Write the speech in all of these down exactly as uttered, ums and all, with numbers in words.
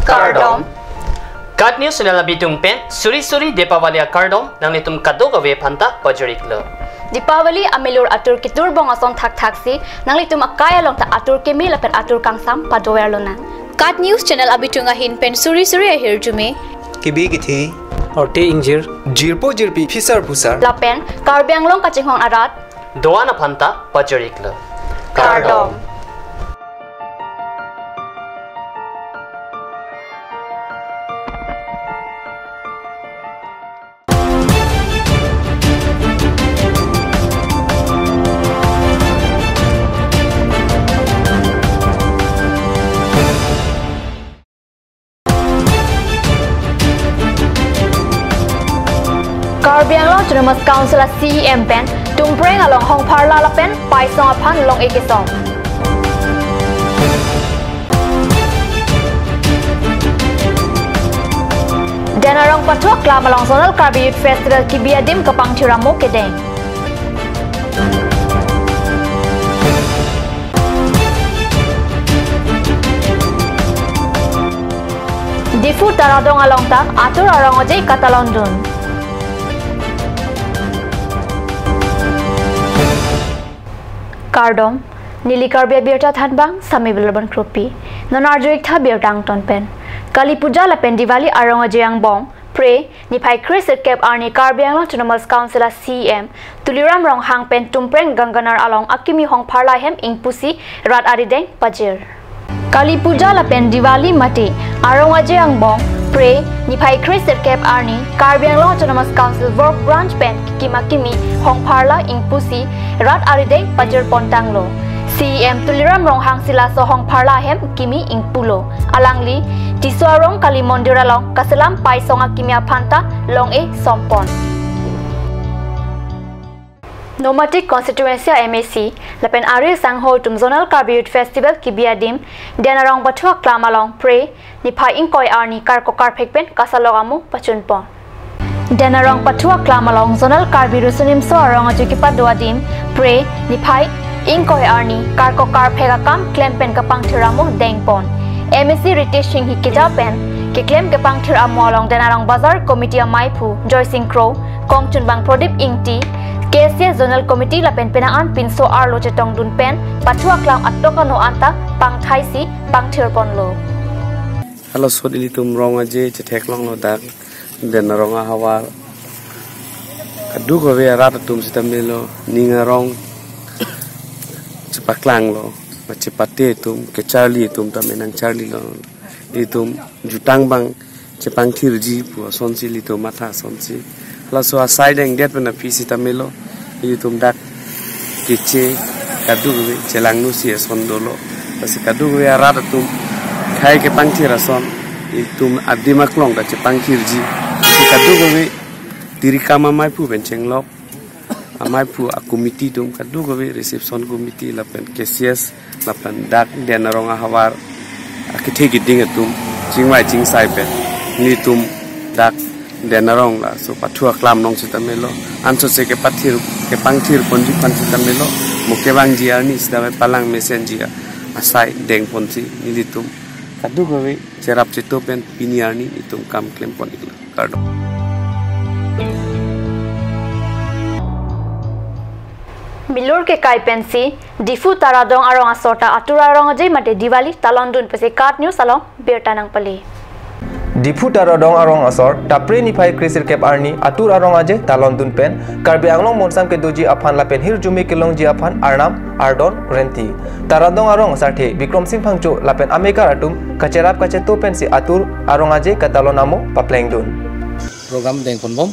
Kardom. KAT News Channel abitung pen suri suri Deepavali akardom nanglitum kadokave aphanta pajir-iklo. Deepavali amilur atur keturbong ason thakthaksi nanglitum akai along ta atur keme lapen atur kangsam padover lonang. KAT News Channel abitung ahin pen suri suri ahirjume, kebi kethe, orte ingjir, jirpo jirpi, phisar phusar lapen Karbi Anglong kachinghon arat do-an aphanta pajir-iklo. Kardom. Karbi Anglong Autonomous Council a CEM pen Tumpreng along hongpharla lapen paisong aphan long-e kesom. Den Arong Pathu Aklam along Zonal Karbi Youth Festival kebi adim kepangthir amo kedeng. Diphu Taradong along ta atur arong aje katalondun. Kardom, neli Karbi Abirta thanbang Sami Bilorban Kropi. Non arju-ik tha birta angton pen. Kali Puja lapen Diwali arong aje angbong, Phre, niphai kresirkep arni Karbi Anglong Autonomous Council a CEM Tuliram Ronghang pen Tumpreng Ganganar along akimi hongpharla ahem ingpusi rat arideng pajir. Kali Puja lapen Diwali mate arong aje angbong, Phre, niphai kresirkep arni Karbi Anglong Autonomous Council Ward Branch pen kekim akimi hongpharla ingpusi rat arideng pajir pontanglo. CEM Tuliram Ronghang si laso hongpharla ahem kimi ingpulo. Alangli Tisso arong Kali Mondir along kaselam paisong akimi aphanta long-e sompon. Nomati constituency a MAC lapen ari sangho atum Zonal Karbi Youth Festival kebi adim Den Arong Pathu Aklam along Phre, niphai ingkoi arni karkok karphek pen kasalok amo pachunpon. Den Arong Pathu Aklam along Zonal Karbi Riso Nimso Arong aje kepado adim, Phre, niphai ingkoi arni karkok karphek akam klem pen kepangthir amo dengpon. MAC Ritesh Enghi keja pen keklem kepangthir amo along Den Arong Bazar Committee amaiphu Joysing Kro, kongchunbang Prodip Ingti, KCS Zonal Committee lapen penang an pinso arlo chetongdun pen Pathu Aklam atok ano anta pangthaisi pangthirponlo. Halaso ilitum rong aje chetheklonglo dak Den Arong ahavar. Kadokave arat atum sitame lo ning arong chepaklanglo, ma chepate atum, kecharli atum tame nangcharlilo. Ilitum jutang abang chepangthirji pu asonsi ilitum matha asonsi. Halaso asai dengdet pen aphi sitame lo ilitum dak keche kadokave chelangno si ason dolo. Lasi kadokave arat atum khei kepangthir ason ilitum adim aklong ta chepangthirji. Si kadokave tirikam amaiphu pen chenglok, amaiphu a committee atum kadokave reception committee lapen KCS lapen dak Den Arong ahavar akethe keding atum chingvai chingsai pen nelitum dak Den Arong laso Pathu Aklam along sitame lo, ansose kepathir kepangthirponji aphan sitame lo, mo kevangji arni sitame palang mesenji asai dengponsi nelitum kadokave cherap cheto pen pini arni nelitum kam klempon-iklo. Kardom. Milur kekai pensi Diphu Taradong arong asor ta atur arong aje mate Diwali talondun pusi KAT News along birta nangpale. Diphu Taradong arong asor ta Phre niphai kresirkep arni atur arong aje talondun pen Karbi Anglong monsam kedoji aphan lapen hirjume kelongji aphan arnam ardon renti. Taradong arong asarthe Bikram Sing Phangcho lapen amekar atum kacherap kacheto pensi atur arong aje katalon amo paplengdun. Program dengponbom.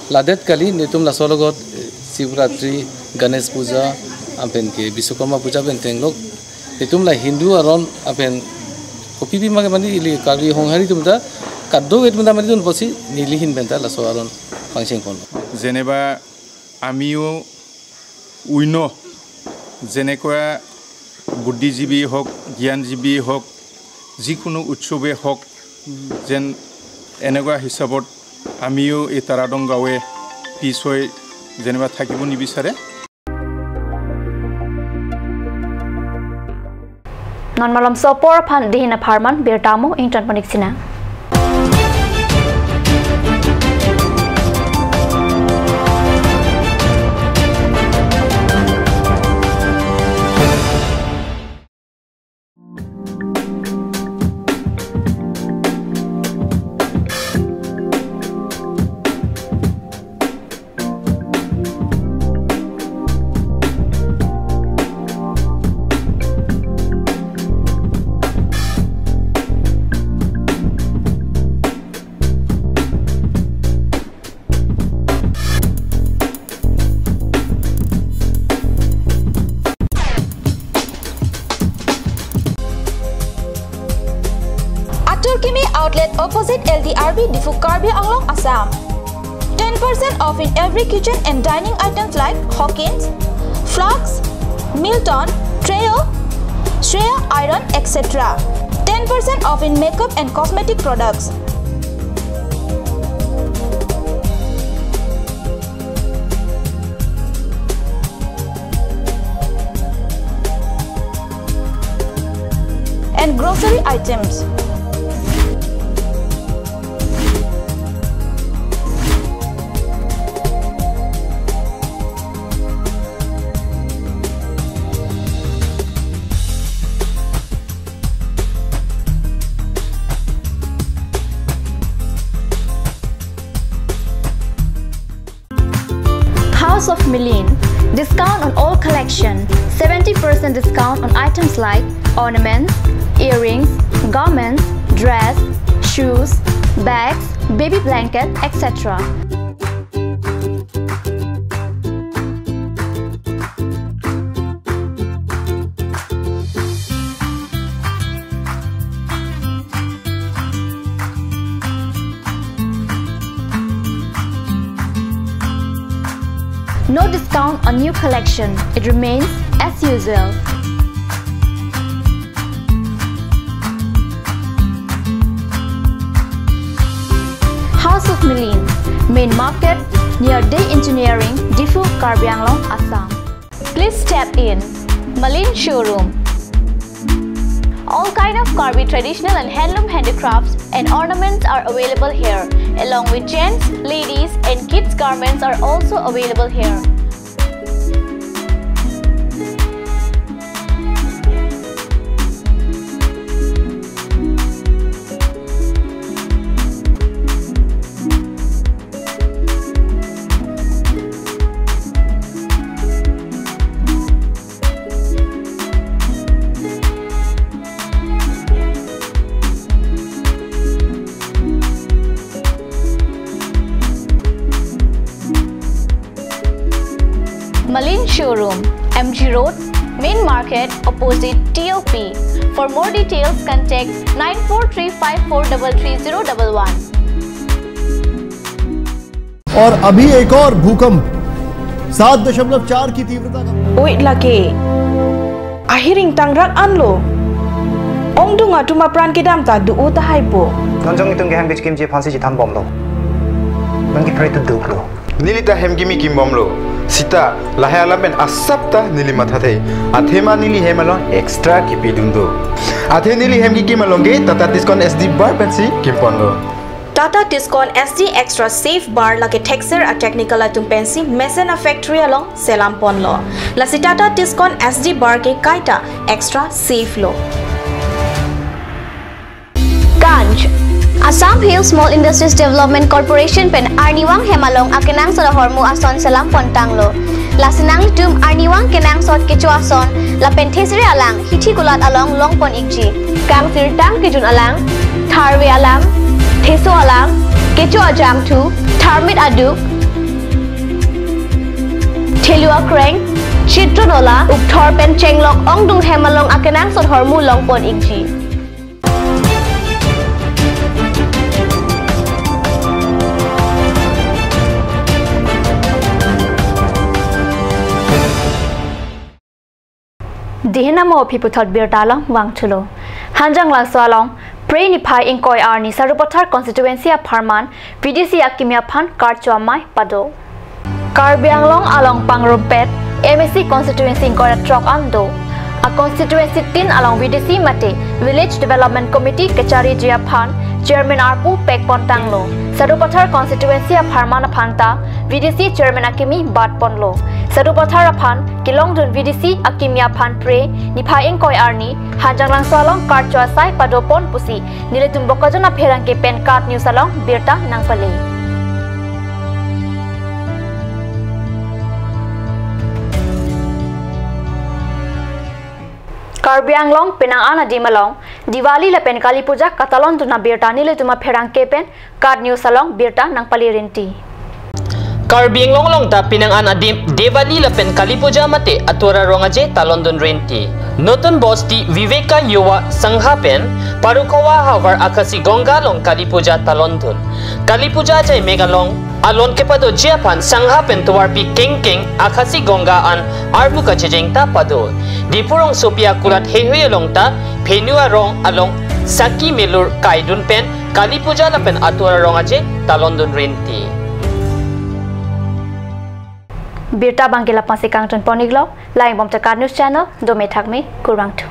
Ladet kali nelitum laso alogot, eh, Shivratri, Ganesh Puja, lapen ke Vishwakarma Puja pen tenglok. Nelitum la Hindu aron lapen kopi pi ma ke mane ili Karbi Honghari atum ta kadokave atum ta mane dun pusi neli ahin pen ta laso aron pangchengpon. যেনিবা আমিও অন্য যেনেকুৱা বুদ্ধিজীৱী হওক, জ্ঞানজীৱী হওক, যিকোনো উৎসৱে হওক, যেন এনেকুৱা হিচাপত আমিও এই তাৰাডং গাঁৱে পিছ হৈ যেনিবা থাকিব নিবিচাৰে। Non malomso apor aphan dihin apharman birta mo ington panik sina. Atur Kimi Outlet, opposite L D R B, Diphu, Karbi Anglong, Assam. Ten percent off in every kitchen and dining items like Hawkins, flasks, Milton, Treo, Shreya iron, et cetera. Ten percent off in makeup and cosmetic products. And grocery items. House of Milen. Discount on all collection. Seventy percent discount on items like ornaments, earrings, garments, dress, shoes, bags, baby blanket, et cetera. No discount on new collection. It remains as usual. House of Milen, Main Market, near Dey Engineering, Diphu, Karbi Anglong, Assam. Please step in. Milen Showroom. All kind of Karbi traditional and handloom handicrafts and ornaments are available here, along with gents, ladies, and kids garments are also available here. Milen Showroom, M G Road, Main Market, opposite T O P. For more details, contact nine four three five four double three zero double one. और अभी एक और भूकंप सात दशमलव चार की तीव्रता का। Oi lake. Ahiring tangrak anlo. Ongdung atum apran kedam ta do-o tahai po. Non jong itum ke hem kechikimji aphansi chethan bomlo. Non kephere tu duklo. Neli ta hem kimi kim bomlo. Sita lahai alam pen asap ta neli mathathe. Athema neli hem along extra kipidun do. Athe neli hem kikim along ke Tata Tiscon S D bar pensi kimponlo. Tata Tiscon S D Extra Safe Bar lake thekser a-technical atum pensi mesen a-factory along selam ponlo. Lasi Tata Tiscon S D Bar ke kaita extra safe lo. Ganj. Assam Hill Small Industries Development Corporation pen arnivang hem along akenangsot ahormu ason selam pontanglo. Lasi nanglitum arnivang kenangsot kecho ason lapen thesere alang hithi kulat along longpon ikji. Kangsirtang kejun alang, tharve alang, theso alang, kecho ajangthu, tharmit aduk, thelu akreng, chitron ola, ukthor pen chenglok ongdung hem along akenangsot ahormu longpon ikji. Dihin amo aphi puthot birta along vangthulo. Hanjanglangso along, Phre niphai ingkoi arni Sarupathar constituency apharman V D C akimi aphan karcho amei pado. Karbi Anglong along pangrumpet M A C constituency ingkoi ra throk an do. Constituency tin along V D C mate Village Development Committee kachariji aphan Chairman arpu pekpon tanglo. Sarupathar constituency apharman aphan ta V D C Chairman akimi batponlo. Sarupathar aphan kelongdun V D C akimi aphan pre niphai ingkoi arni Hanjanglangso along karcho asai padopon pusi nelitum Bokajan apherangke pen KAT News along birta nangpale. Karbi Anglong penang an adim along Diwali lapen Kali Puja katalondun abirta nelitum apherangke pen KAT News along birta nangpale rinti. Karbi Anglong along ta penang an adim Diwali lapen Kali Puja mate atur arong aje talondun rinti. Notun Bosti Viveka Yuva Sangha pen Parukhowa havar Akhasi Ganga along Kali Puja talondun. Kali Puja ajai mek along alon kepadoji aphan Sangha pen tovarpi kengkeng Akhasi Ganga an armu kachejeng ta pado. Diphu rongsopi akulat heihui along ta phenu arong along saki melur kaidun pen Kali Puja lapen atur arong aje talondun rinti. Birta abangke la-ansi kangtonpon-iklo, langbom ta KAT News Channel, dome thakme, kurvangthu.